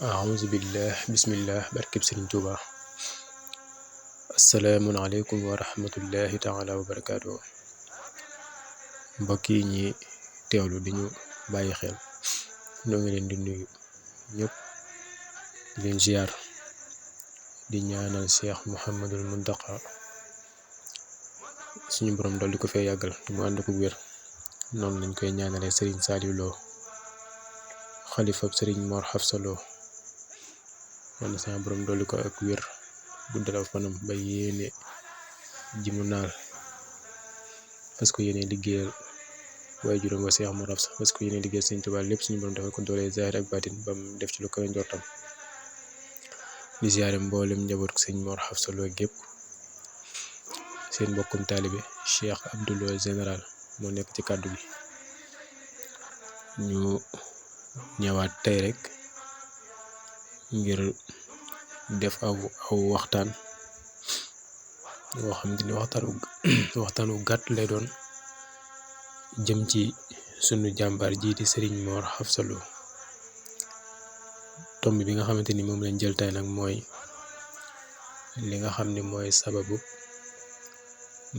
auzu billah bismillah barkib Sëriñ Tuuba. Assalaamu aleykum wa rahmatullahi taala wa barakaatu. Mbokk yi ñi teewlu di ñu bàyyi xel ñoo ngi leen di nuyu ñëpp di leen ziar di ñaanal Cheikh Mouhamadul Muntaqa suñu borom dal di ko fee yàggal te mu ànd ko wér. noonu lañ koy ñaanalee Serigne Saliou Lo xalifab Serigne Mor Hafsa Lo wala sama borom dolli ko ak wér guddal fanam ba yéene ji mu naal parce que yéene liggéeyal waaye juróom wa Cheikh Mor Hafsa parce que yéene liggéeyal Serigne Touba lépp suñu borom defal ko doole zahir ak baatin ba mu def ci lu koy njortam. di ziare mboolem njaboot Serigne Mor Hafsa Lo gépp. seen mbokkum taalibe Cheikh Abdou Lo général moo nekk ci kàddu gi. ñu ñëwaat tey rek ngir def aw waxtaan woo xamante ni waxtaan wu gàtt lay doon jëm ci sunu jàmbaar ji di Serigne Mor Hafsa Lo. tomb bi nga xamante ni moom lañ jël tey nag mooy li nga xam ne mooy sababu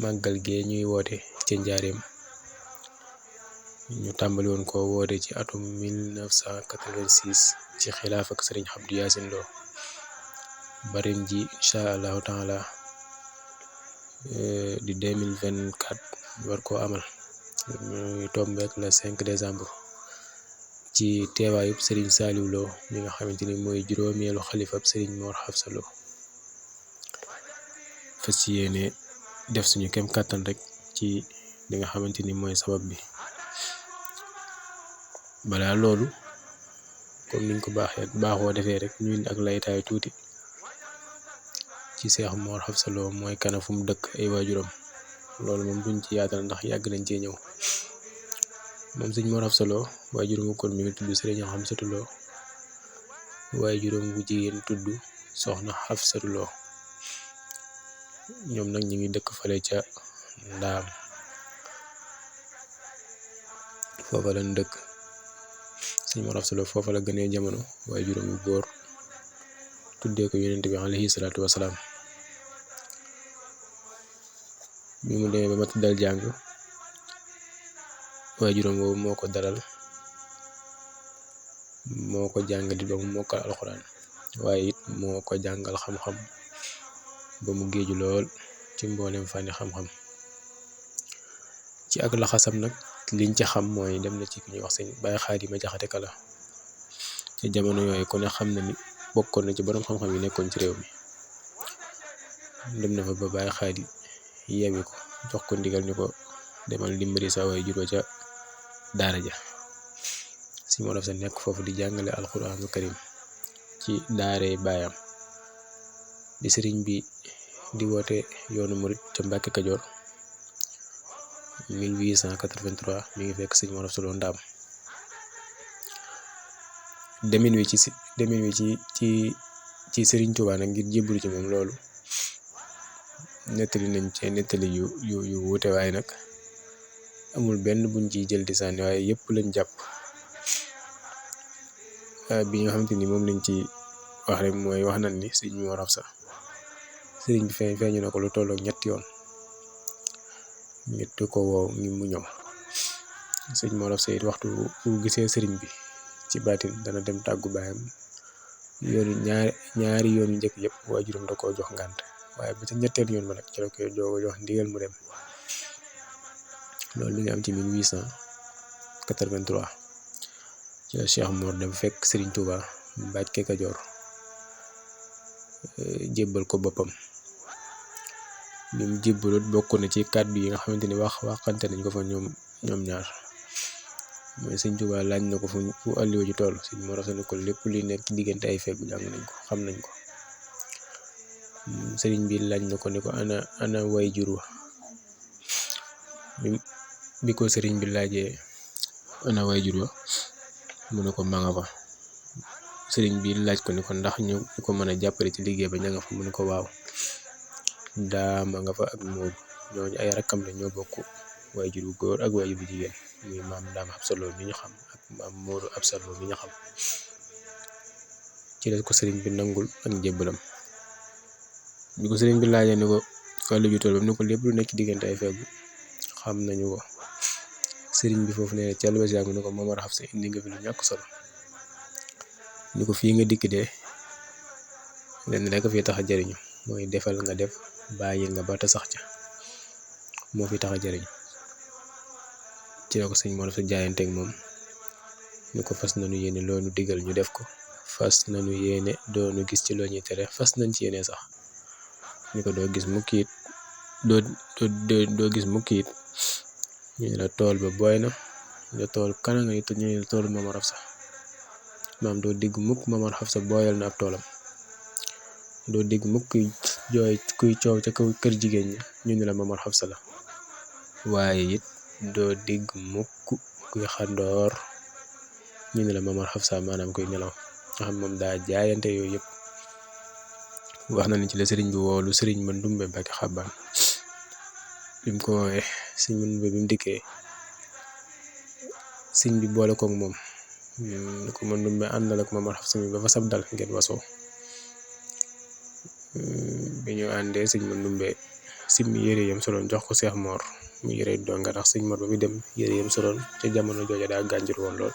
màggal gee ñuy woote ca njaareem. ñu tàmbali woon ko woote ci atum 1986 ci xilaaf ak Serigne Abdou Yacine Lo barin ji incha allahu taala di 2024 ñu war koo amal muy tombeek le 5 décembre ci teewaayub Serigne Saliou Lo mi nga xamante ni mooy juróomeelu xalifab Serigne Mor Hafsa Lo. fas yéene def suñu kem kàttan rek ci li nga xamante ni mooy sabab bi. balaa loolu comme niñ ko baaxoo defee rek ñu indi ak laytaay tuuti ci Cheikh Mor Hafsa Lo mooy kana fu mu dëkk ay waajuram. loolu moom duñ ci yaatal ndax yàgg nañ cee ñëw. moom Serigne Mor Hafsa Lo waajuram kon mi ngi tudd Serigne Hamsatu Lo waajuram bu jigéen tudd Soxna Hafsatu Lo. ñoom nag ñu ngi dëkk fale ca Ndaam foofa lañ dëkk. Serigne Mor Hafsa Lo foofa la gënee jamono waaye juróom yu góor tuddee ko yonent bi alayhi salaatu wasalaam. bi mu demee ba mat dal jàng waaye juróom boobu moo ko dalal moo ko jàngali ba mu mokkal alxuraan waaye it moo ko jàngal xam-xam ba mu géeju lool ci mboolem fànni xam-xam. ci ak laxasam nag liñ ci xam mooy dem na ci ku ñuy wax sëñ Baye Xaadima Jaxate Kala ci jamono yooyu ku ne xam na ni bokkoon na ci borom xam-xam yi nekkoon ci réew mi. dem na fa ba Baye Xaadi yewi ko jox ko ndigal ni ko demal dimbali sa way juróo ca daara ja. Serigne Mor Hafsa nekk foofu di jàngale alxuraanu karim ci daaree baayam di sëriñ bi di woote yoonu murit ca Mbàkke Kajoor 1883 mi ngi fekk Serigne Mor Hafsa Lo Ndaam. demin wi ci Serigne Touba nag ngir jébbalu ci moom loolu nettali nañ ci nettali yu wuute waaye nag amul benn buñ ciy jël di sànni waaye yëpp lañ jàpp. bi nga xamante ni moom lañ ci wax rek mooy wax nañ ni Serigne Mor Hafsa sëriñ bi feeñu na ko lu tollook ñetti yoon ñetti ko woow ngi mu ñëw. Serigne Mor Hafsa it waxtu bu gisee sëriñ bi ci baatin dana dem tàggu baayam ñaari yoon yu njëkk yëpp waajuram da koo jox ngànt waaye ba ca ñetteel yoon ba nag ci la koy jooga jox ndigal mu dem. loolu mi ngi am ci 1883 ci la Cheikh Mor dem fekk Serigne Touba Mbàkke Kajoor jébbal ko boppam. li mu jébbalut bokk na ci kàddu yi nga xamante ni waxante nañ ko fa ñoom ñaar mooy Serigne Touba laaj na ko fu alliwa ji toll. Serigne Mor Hafsa ne ko lépp li nekk ci diggante ay feggu jàng nañ ko xam nañ ko. Serigne bi laaj na ko ni ko ana way jur wa bi ko Serigne bi laajee ana way jur wa mu ne ko ma nga fa. Serigne bi laaj ko ni ko ndax ñu ko mën a jàppale ci liggéey ba ña nga fa mu ne ko waaw daama nga fa ak Moodu ñooñu ay rakkam la ñoo bokk waajur bu góor ak waajur bu jigéen muy maam Daam Hafsa Lo mi ñu xam ak maam Moodu Hafsa Lo mi ñu xam. ci la ko sëriñ bi nangul ak njébbalam. bi ko sëriñ bi laajee ni ko wàllu ju tool ba ni ko lépp lu nekk diggante ay feggu xam nañu ko. sëriñ bi foofu nee na ca lu wasi ni ko Momar Hafsa indi nga fi lu ñàkk solo ni ko fii nga dikk de lenn rek fi tax a jariñu mooy defal nga def bàyyi nga ba ta sax ca moo fi tax a jariñu. ci la ko sëñ Mor Hafsa jaayanteeg moom ni ko fas nañu yéene loonu digal ñu def ko, fas nañu yéene doonu gis ci loo ñuy tere, fas nañ ci yéene sax ni ko doo gis mukk it doo gis mukk it ñu ne la tool ba booy na nga tool kana nga it ñu ne la toolu Momar Hafsa maam doo dégg mukk Momar Hafsa booyal na ab toolam. doo dégg mukk kuy coow ca kaw kër jigéen ña ñu ne la Momar Hafsa la, waaye it doo dégg mukk kuy xandoor ñu ne la Momar Hafsa maanaam kuy nelaw nga xam moom daa jaayante yooyu yëpp. wax na ni ci la sëriñ bi woolu sëriñ Mandumbe Mbàkke Xabbaan bi mu ko woowee sëriñ Mandumbe bi mu dikkee sëriñ bi boole koog moom ni ko Mandumbe àndal ak Momar Hafsa mi ba fa sab dal ngeen wasoo. bi ñu àndee sëriñ Mandumbe simmi yére yam soloon jox ko Seex Moor mu yére donga ndax sëriñ Moor ba muy dem yére yam soloon ca jamono jooja daa gànjur woon lool.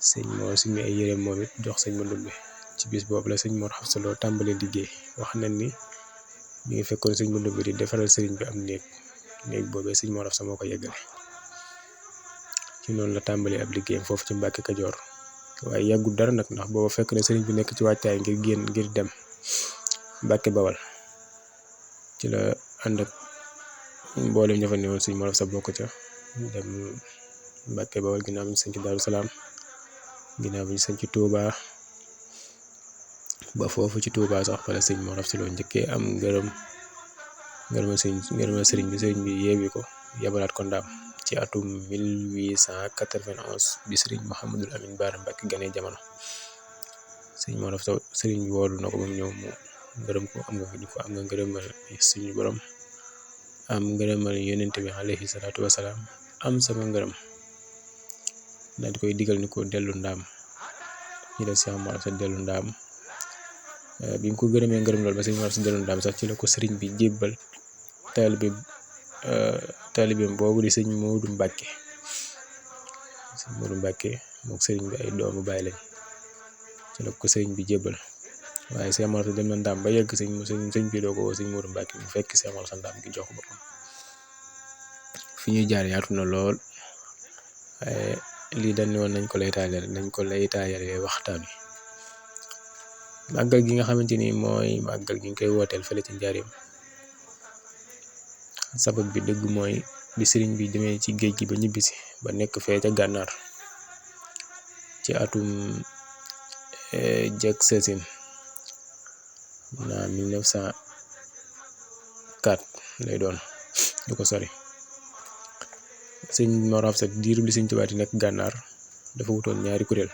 sëriñ Moor simmi ay yére moom it jox sëriñ Mandumbe. ci bis boobu la sëñ Mor Hafsa Lo tàmbalee liggéey. wax nañ ni mi ngi fekkoon sëñ Mandumbe di defaral sëriñ bi am néeg boobee sëñ Mor Hafsa moo ko yeggale. ci noonu la tàmbalee ab liggéeyam foofu ci Mbàkke Kajoor waaye yàggul dara nag ndax booba fekk na sëriñ bi nekk ci wàccaay ngir dem Mbàkke Bawal. ci la ànd ak mboolem ña fa newoon sëñ Mor Hafsa bokk ca dem Mbàkke Bawal ginnaaw bi ñu sañ ci Daaru Salaam ginnaaw bi ñu sañ ci Tuubaa ba foofu ci Touba sax fa la sëñ Mor Hafsa Lo njëkkee am ngërëmal sëriñ bi yeewi ko yabalaat ko Ndaam ci atum 1891 bi sëriñ Mouhamadul Amin Baara Mbàkke ganee jamono. sëñ Mor Hafsa sëriñ bi woolu na ko ba mu ñëw mu ngërëm ko am nga fi ko am nga ngërëmal suñu borom am ngërëmal yonent bi alayhi salaatu wasalaam am sama ngërëm daal di koy digal ni ko dellu Ndaam. ñi la Seex Mor Hafsa dellu Ndaam. bi mu ko gërëmee ngërëm lool ba sëñ Mor Hafsa dellu Ndaam sax ci la ko sëriñ bi jébbal taalibeem boobu di sëñ Moodu Mbàkke. sëñ Moodu Mbàkke mook sëriñ bi ay doomu baay lañ ci la ko sëriñ bi jébbal waaye Seex Mor Hafsa dem na Ndaam ba yegg sëñ bi doo ko woo sëñ Moodu Mbàkke mu fekk Seex Mor Hafsa Ndaam gi jox ko boppam. fi ñuy jaar yaatu na lool waaye lii dañ ne woon nañ ko laytaayale waxtaan wi. màggal gi nga xamante ni mooy màggal gi ñu koy wooteel fële ci Njaaréem sabab bi dëgg mooy bi sëriñ bi demee ci géej gi ba ñibbisi ba nekk fee ca gànnaar ci atum jëkk sasin naa 1904 lay doon du ko sori. sëñ Mor Hafsa diirub li sëñ Tuubaa di nekk gànnaar dafa wutoon ñaari kuréel.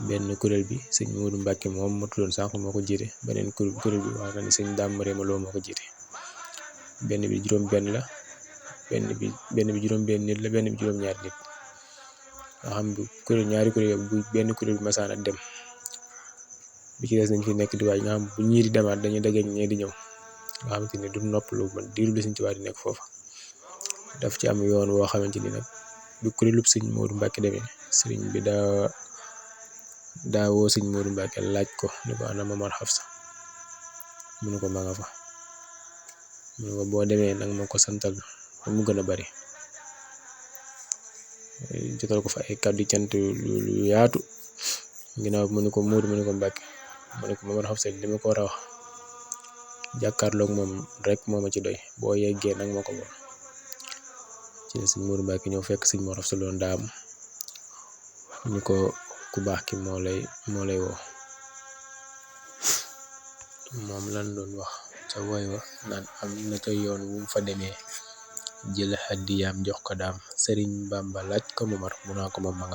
benn kuréel bi sëñ Moodu Mbàkke moom ma tuddoon sànq moo ko jiite beneen kuréel bi wax na ni sëñ Daam Mareema Lo moo ko jiite. benn bi juróom-benn la benn bi juróom-benn nit la benn bi juróom-ñaari nit nga xam bu ñaari kuréel bu benn kuréel bi masaan a dem bi ci des nañ fi nekk di waaj nga xam bu ñii di demaat dañuy dajeeg ñee di ñëw nga xamante ni du noppalu man diiru li sëñ Tuubaa di nekk foofa. daf ci am yoon woo xamante ni nag bi kuréelub sëñ Moodu Mbàkke demee sëriñ bi daa woo sëñ Moodu Mbàkke laaj ko ni ko ana Momar Hafsa mu ne ko ma nga fa mu ne ko boo demee nag ma ko santal ba mu gën a bari jotal ko fa ay kàddu cant lu yaatu ginnaaw mu ne ko Moodu mu ne ko Mbàkke mu ne ko Momar Hafsa li ma ko war a wax jàkkaarloog moom rek moo ma ci doy boo yeggee nag ma ko moom ci la sëñ Moodu Mbàkke ñëw fekk sëñ Mor Hafsa Lo Ndaam ñu ko ku baax ki moo lay woo moom lan doon wax ca woy wa naan am na ca yoon wu mu fa demee jël hadiyaam jox ko daam sëriñ Bamba laaj ko Momar mu naa ko moom ma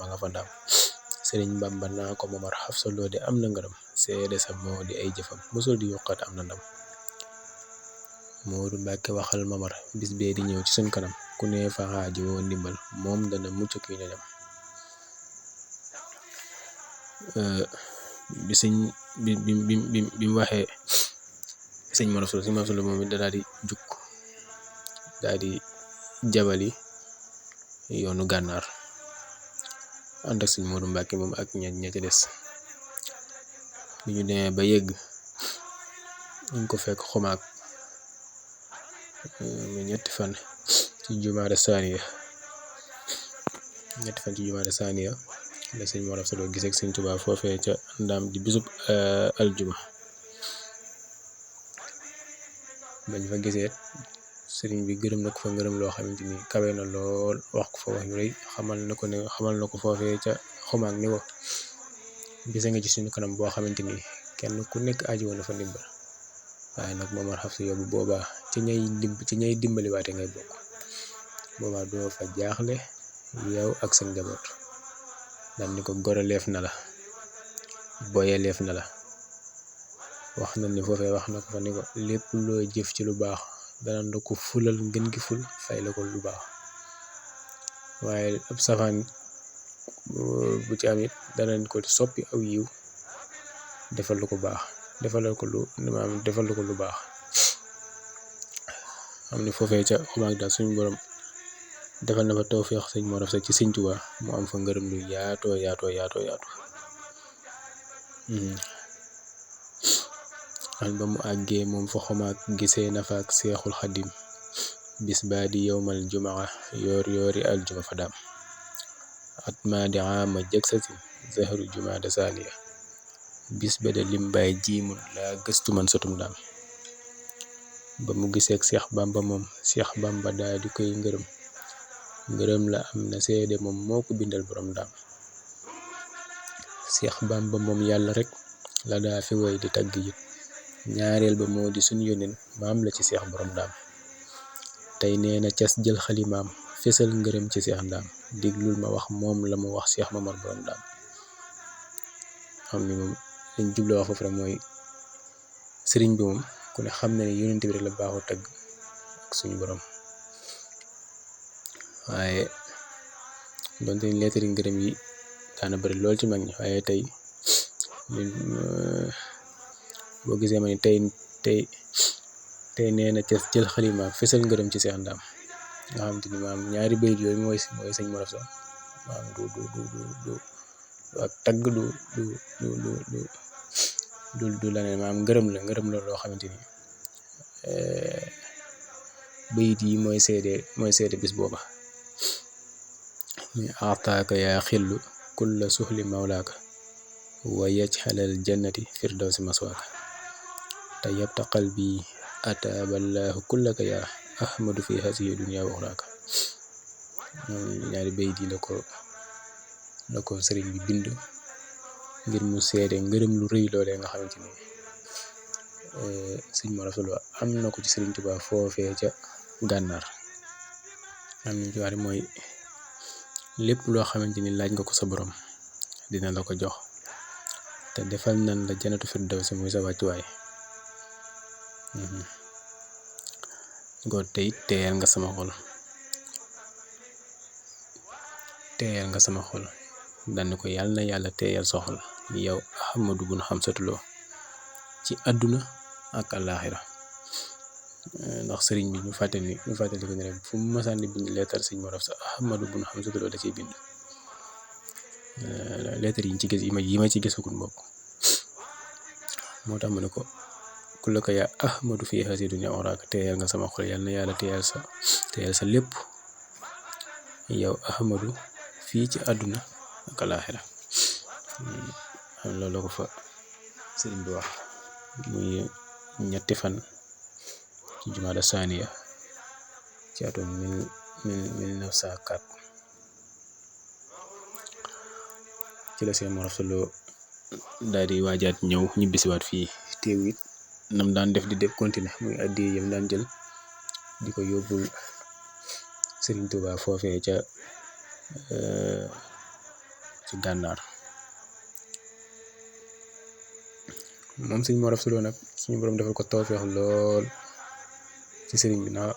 nga fa Ndaam sëriñ Bamba naa ko Momar Hafsa Lo de am na ngërëm seede sa moo di ay jëfam mosul di yokkat am na ndam. Moodu Mbàkke waxal Momar bis bee di ñëw ci suñ kanam ku ne fa xaaji woo ndimbal moom dana mucc ki ñoñam bi sëñ bi mu waxee sëñ Mor Afsa Lo moom it daal di jug daal di jabali yoonu gànnaar ànd ak sëñ Modou Mbacke moom ak ña ca des. bi ñu demee ba yegg ñu ko fekk xumaag ñetti fan ci jumaada saaniya la sëñ Mor Afsa Lo gisee ak sëñ Tuubaa foofee ca ndaam di bisub aljuma. bañ fa gisee sëriñ bi gërëm na ko fa ngërëm loo xamante ni kawe na lool, wax ko fa wax yu rëy, xamal na ko foofee ca xumaag ni ko gise nga ci suñu kanam boo xamante ni kenn ku nekk aji woon na fa ndimbal, waaye nag Momar Afsa yow bu boobaa ci ñay dimbali waate ngay bokk, boobaa doo fa jaaxle yow ak sa njaboot. dal ni ko goraleef na la, boyaleef na la. wax na ni foofee wax na ko fa ni ko lépp loo jëf ci lu baax dana la ko fulal ngeen gi ful, fay la ko lu baax, waaye ab safaan bu ci amit danañ ko soppi aw yiw defal lu ko baax, defal lu ko lu baax. xam ni foofee ca xumaag daal suñu borom defal na fa tawfeex sëñ Mor Afsa ci sëñ Tuubaa mu am fa ngërëm lu yaatoo yaatu. an ba mu àggee moom fa xumaag gisee na fa ak Seexul Xadim bis baa di yowmal jumaa yoori aljuma fa daam at maa di ama jëg sasin zahru jumaada saaniya bis ba de limbaay jiimul laa gëstu man sotum daam. ba mu gisee ak Seex Bamba moom Seex Bamba daa di koy ngërëm la am na seede moom moo ko bindal borom daam. Seex Bamba moom yàlla rek la daa fi woy di tagg it, ñaareel ba moo di suñu yónneen maam la ci seex borom daam. tey nee na cas jël xalimaam fesal ngërëm ci seex ndaam, diglul ma wax moom la mu wax Seex Mamar borom daam. xam ni moom liñ jubloo wax foofu rek mooy sëriñ bi moom ku ne xam na ne yónnent bi rek la baaxoo tagg ak suñu borom, waaye donte leetari ngërëm yi daana bari lool ci mag ñi, waaye tey boo gisee ma ni tey nee na ca jël xalima fesal ngërëm ci seex ndaam, nga xam te ni maam ñaari bayit yooyu mooy sëñ Mor Afsa maam du ak tagg du laneen, maam ngërëm la loo xamante ni bayit yi mooy seede bis booba. mi ataaka yaa xillu kulla suxli mawlaaka wa yajxalal jannati firdawsi maswaaka te yabta qalbi ataaballaahu kullaka yaa ahmadu fi hasihi dunya wa uxraaka. ñaari bayit yi la ko sëriñ bi bind ngir mu seede ngërëm lu rëy loolee nga xamante ni sëñ Mor Afsa Lo am na ko ci sëriñ Tuubaa foofee ca gànnaar. am nañ ci wax mooy lépp loo xamante ni laaj nga ko sa borom dina la ko jox, te defal nan la janatu firdawsi muy sa wàccuwaay. góor tey teeyal nga sama xol dandi ko yàlla na yàlla teeyal sa xol yow Ahmadu bun Xamsatu Lo ci àdduna ak àllaaxira. ndax sëriñ bi ñu fàttali ko ne rek fu mu masaan di bind leetar sëñ Mor Afsa Ahmadu bun Xamsatu Lo da ciy bind. leetar yi ci gis yi ma ci gisagul mbokk moo tax ma ne ko ku la ko yaa Ahmadu fi hasi dunya oraaka teeyal nga sama xol yàlla na yàlla teeyal sa lépp yow Ahmadu fii ci àdduna ak àllaaxira. loolu la ko fa sëriñ bi wax muy ñetti fan ci jumaada saaniya ci atum 1904 ci la seen Mor Afsa Lo daal di waajaat ñëw ñibbisiwaat fii. teew it nam daan def di continuer muy addi yam daan jël di ko yóbbul sëriñ Tuubaa foofee ca ci gànnaar. moom sëñ Mor Afsa Lo nag suñu borom defal ko tawfeex lool ci sëriñ bi daa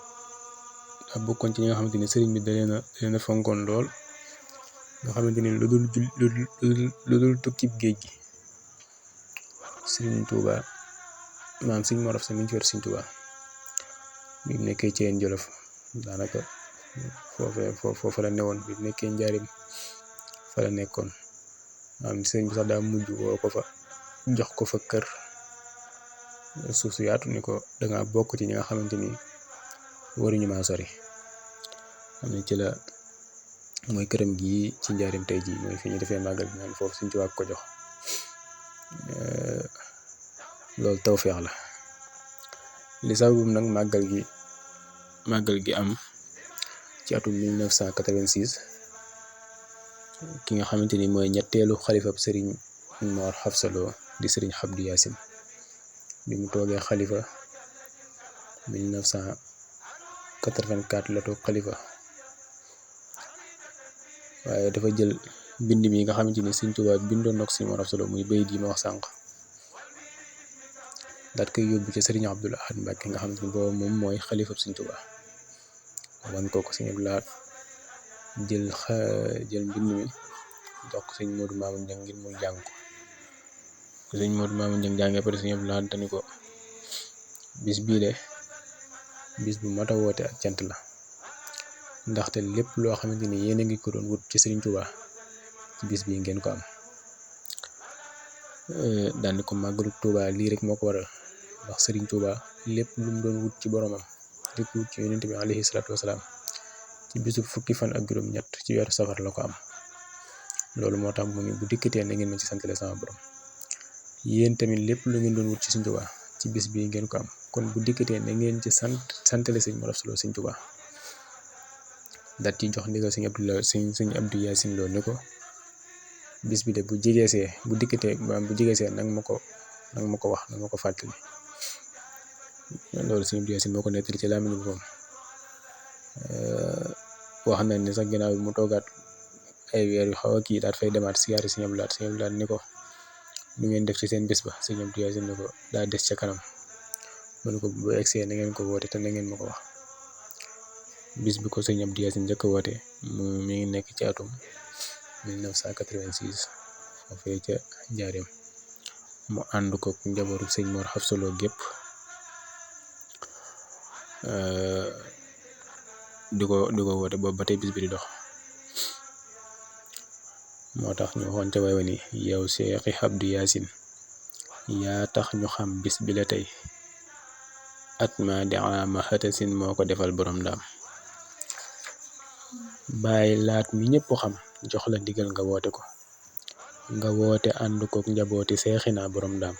bokkoon ci ñi nga xamante ni sëriñ bi da leen a fonkoon lool, nga xamante ni lu dul tukkib géej gi Sëriñ Tuuba maam Sëriñ Mor Afsa mi ngi ci wetu Sëriñ Tuuba bi mu nekkee ci Yeen Jolof daanaka foofu la newoon bi mu nekkee Njaaréem fa la nekkoon maam sëriñ bi sax daa mujj woo ko fa jox ko fa kër suuf su yaatu ni ko danga bokk ci ñi nga xamante ni waruñu maa sori xam ne ci la mooy këram gii ci Njaaréem tey jii mooy fi ñu defee màggal bi naan foofu Sëriñ Tuuba ko jox loolu tawfeex la li sababum nag màggal gi am ci atum 1986 ki nga xamante ni mooy ñetteelu xalifab sëriñ Mor Xafsa Lo di sëriñ Abdou Yacine bi mu toogee xalifa 1984 la toog xalifa waaye dafa jël bind mi nga xamante ni Sëriñ Tuuba bindoon na ko sëriñ Mor Xafsa Lo muy bayit yi ma wax sànq daat koy yóbbu ci sëriñ Abdul Ahad Mbàkke nga xamante ni boobu moom mooy xalifab Sëriñ Tuuba wan ko sëriñ Abdul Ahad jël mbind mi jox ko sëriñ Modou Mamoun Dieng ngir mu jàng ko sëriñ Modou Mamoun Dieng jàngee pare sëriñ Abdul Ahad dani ko bis bii de bis bu mat a woote ak cant la ndaxte lépp loo xamante ni yéen a ngi ko doon wut ci Sëriñ Tuuba ci bis bii ngeen ko am daal ni ko màggalu Tuuba lii rek moo ko waral ndax Sëriñ Tuuba lépp lu mu doon wut ci boromam di ko wut ci yonent bi alayhi salaatu wasalaam ci bisu fukki fan ak juróom ñett ci weeru safar la ko am loolu moo tax mu ni bu dikkatee na ngeen ma ci santale sama borom yéen tamit lépp lu ngeen doon wut ci Sëriñ Tuuba ci bis bii ngeen ko am kon bu dikkatee na ngeen ci santale Sëriñ Mor Afsa Lo Sëriñ Tuuba daat ci jox ndigal sëriñ Abdou Yacine Lo ni ko bis bi de bu jegeesee bu dikkatee bu jegeesee nang ma ko wax nang ma ko fàttali loolu sëriñ Abdou Yacine moo ko nettali ci làmmiñu boppam wax nañ ne sax ginnaaw bi mu toogaat ay weer yu xaw a kii daat fay demaat siyaare sëriñ Abdou Lahad ni ko nu ngeen def ci seen bis ba sëriñ Abdou Yacine ni ko daa des ca kanam mu ne ko bu egsee na ngeen ko woote te na ngeen ma ko wax bis bi ko sëriñ Abdou Yacine njëkk a woote mi ngi nekk ci atum 1986 foofee ca Njaaréem mu ànd ko njabootu sëriñ Mor Xafsa Lo gépp di ko woote boobu ba tey bis bi di dox moo tax ñu waxoon ca way wa ni yow Seexi Abdou Yacine yaa tax ñu xam bis bi la tey at ma di ama xatasin moo ko defal borom ndaam bàyyi laat mi ñëpp xam jox la ndigal nga woote ko nga woote ànd kook njabooti Seexina borom ndaam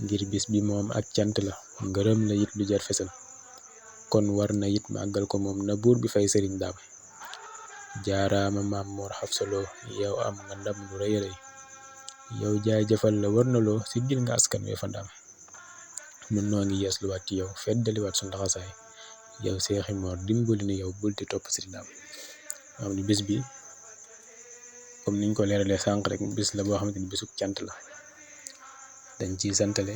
ngir bis bi moom ak cant la ngërëm la it lu jar fesal kon war na it màggal ko moom na buur bi fay sëriñ daam jaaraama maam Mor Xafsa Lo yow am nga ndam lu rëy rëy yow jaajëfal la war na loo si gil nga askan we fa ndaam mun noo ngi yees luwaat ci yow feddaliwaat su ndaxasaay yow Seexi Mor dimbali ni yow bul di topp sëriñ daam am ni bis bi comme niñ ko leeralee sànq rek bis la boo xamante ni bisu cant la dañ ciy santale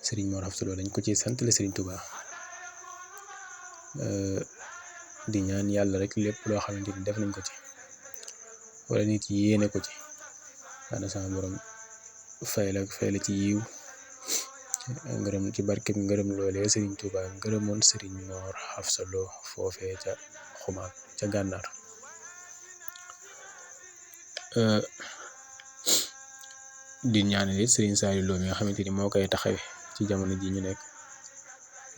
sëriñ Mor Xafsa Lo dañ ko ciy santale sëriñ Tuuba di ñaan yàlla rek lépp loo xamante ni def nañ ko ci wala nit yéene ko ci daana sama borom fay la ci yiw ngërëm ci barkeb ngërëm loolee sëriñ Tuuba ngërëmoon sëriñ Mor Xafsa Lo foofee ca xumaag ca gànnaar di ñaanal it sëriñ Saliou Lo mi nga xamante ni moo koy taxawe ci jamono ji ñu nekk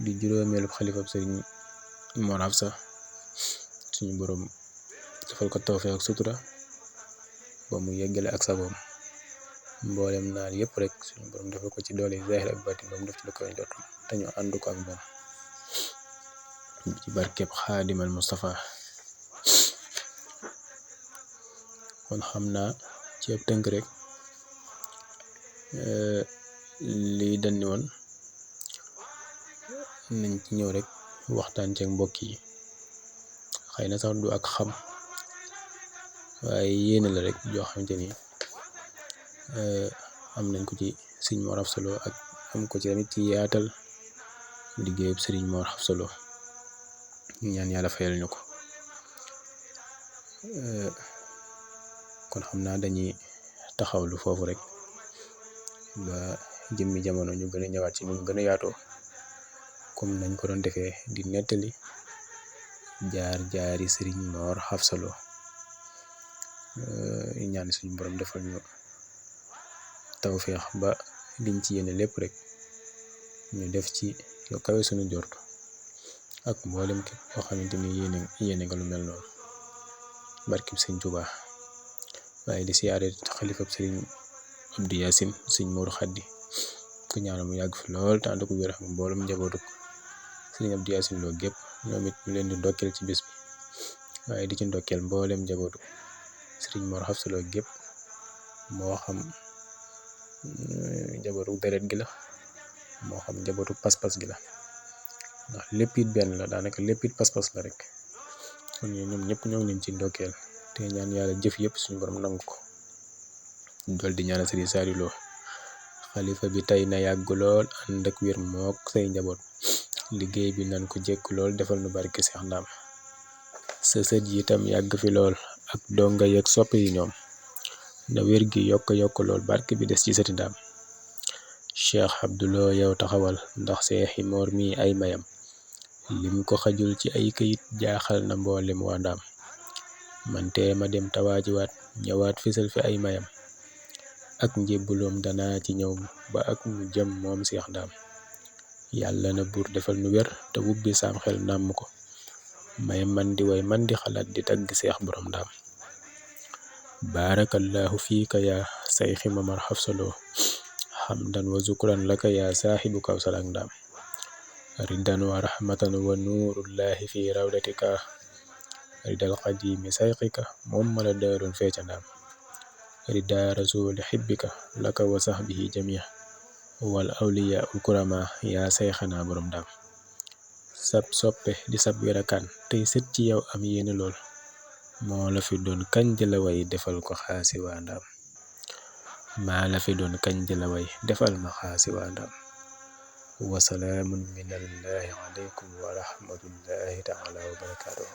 di juróomeelu xalifab sëriñ Mor Afsa suñu borom defal ko tawfeex ak sutura ba mu yeggale ak sagoom mboolem naar yëpp rek suñu borom defal ko ci doole zahir ak batin ba mu def ci lu koy jot te ñu ànd ko ak moom ci barkeb Xaadimal Mustafa kon xam naa ci ab tënk rek lii dañ ni woon nañ ci ñëw rek waxtaan ceeg mbokk yi xëy na sax du ak xam waaye yéene la rek joo xamante ni am nañ ko ci sëriñ Mor Xafsa Lo ak am ko ci tamit ci yaatal liggéeyub sëriñ Mor Xafsa Lo ñu ñaan yàlla fayal ñu ko kon xam naa dañuy taxawlu foofu rek ba jëmmi jamono ñu gën a ñëwaat ci nu mu gën a yaatoo comme nañ ko doon defee di nettali jaar-jaari sëriñ Mor Xafsa Lo ñaan suñu borom defal ñu tawféex ba liñ ci yéene lépp rek ñu def ci lu kawe suñu jort ak mboolem képp koo xamante ni yéene nga lu mel noonu barkib sëñ Tuubaa. waaye di siyaare xalifab sëriñ Abdou Yacine sëñ Modou Khady ko ñaanal mu yàgg fi lool te ànd ko wér ak mboolem njabootu sëriñ Abdou Yacine Lo gépp ñoom it ñu leen di ndokkeel ci bis bi waaye di ci ndokkeel mboolem njabootu sëriñ Mor Xafsa Lo gépp moo xam njabootu deret gi la moo xam njabootu pas-pas gi la ndax lépp it benn la daanaka lépp it pas-pas la rek kon ñoom ñëpp ñoo ngi leen ci ndokkeel te ñaan yàlla jëf yëpp suñu borom nangu ko dool di ñaanal sëriñ Saliou Lo xalifa bi tey na yàgg lool ànd ak wér mook say njaboot liggéey bi nan ko jekk lool defal nu barke Seex Ndaam sa sët yi itam yàgg fi lool ak donga yeeg soppe yi ñoom na wér gi yokk lool barke bi des ci sëti Ndaam Cheikh Abdou Lo yow taxawal ndax seexi moor mi ay mayam lim ko xajul ci ay këyit jaaxal na mboolem waa Ndaam man tee ma dem tawaajiwaat ñëwaat fisal fi ay mayam ak njébbuloom danaa ci ñëw ba ak mu jëm moom Seex Ndaam yàlla na buur defal nu wér te wubbi saam xel nàmm ko may man di way man di xalaat di tagg Seex borom Ndaam baarakallahu fiika yaa sayxi Mamar Xafsa Lo xamdan wa zukran laka yaa saaxibu Kawsar ak Ndaam ridan wa rahmatan wa nuurullahi fi rawdatika ridal qadimi sayxika moom mala daarun feeca Ndaam rida rasuli xibbika laka wa sahbihi jamia wal awliya ul kurama yaa sayxanaa borom Ndaam sab soppe di sab werakaan tey sët ci yow am yéene lool moo la fi doon kañ di la way defal ko xaasi waa Ndaam maa la fi doon kañ di la way defal ma xaasi waa Ndaam wasalaamun minallahi aleykum wa rahmatullahi taala wa barakaatuh